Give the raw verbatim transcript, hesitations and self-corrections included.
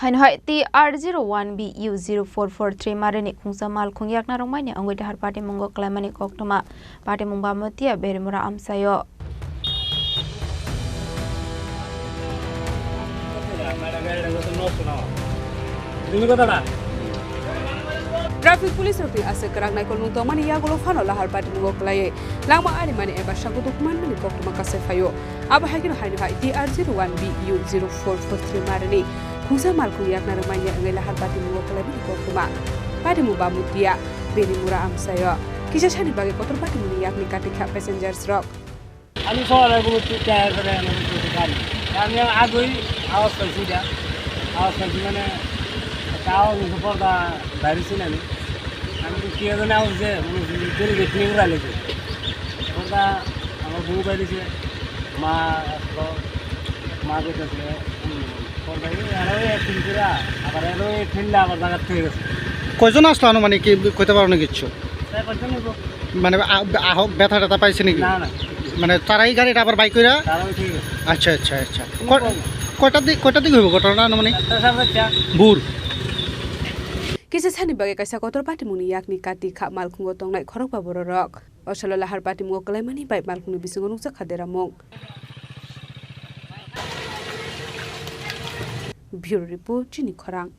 Haino hai T R zero one B U zero four four three marini khungsa malkhung yakna rwngmani wngwi dahar patimungo kwlaimani koktwma. Patimung bamutiya Berimura amchaio. Traffic police rokni aswk kwrak naikolmung tongmani yagulo phano lahar patimungo kwlaiwi langma arimani eba sagutuk manmani koktwma kasai phaio. Abo hai kheno haino hai T R zero one B U zero four four three marini khungsa malkhung yakna rwmani wngwi lahar patimungo kwlaimani koktwma. Patimung bamutiya Berimura amchaio. Kisa sani bagwi kotor patimungni yakni kati kha passengers rok. Ani sawal aku tu kaya kare, ano tu kani. Kami yang agui awas paisi dia. Awas paisi mane, kau ni support da dari sini ni. Kami tu kaya kare awas je, mane tu kiri ke kiri ura lagi. Support da, ano bu dari sini. Ma, ko, ma ko tu sini. Support da ini, ano ya kiri kira, abar ano ya kiri la, abar jaga tu. কয়জন আসলো আনুমানিক, কি কইতে পারো না কিচ্ছু? Saya pancen ibu. মানে আ-, আহ-, ব্যথা ট্যাথা পাইছে নাকি? না, না। মানে তারাই গাড়িটা আবার বাইক কইরা? তারাও ঠিক আছে। আচ্ছা, আচ্ছা, আচ্ছা। ক-, কয়টার দিক, কয়টার দিকে হইব ঘটনাটা আনুমানিক? চারটা, সাড়ে চারটা। ভোর। Kisa sani bagwi kaisa kotor patimungni yakni kati kha malkhungo tongnai khorokba bororok. Osalo lahar patimungo kwlaimani bai malkhungni bisingo nukjak kha deramung. Bureau Report, Chini Khorang.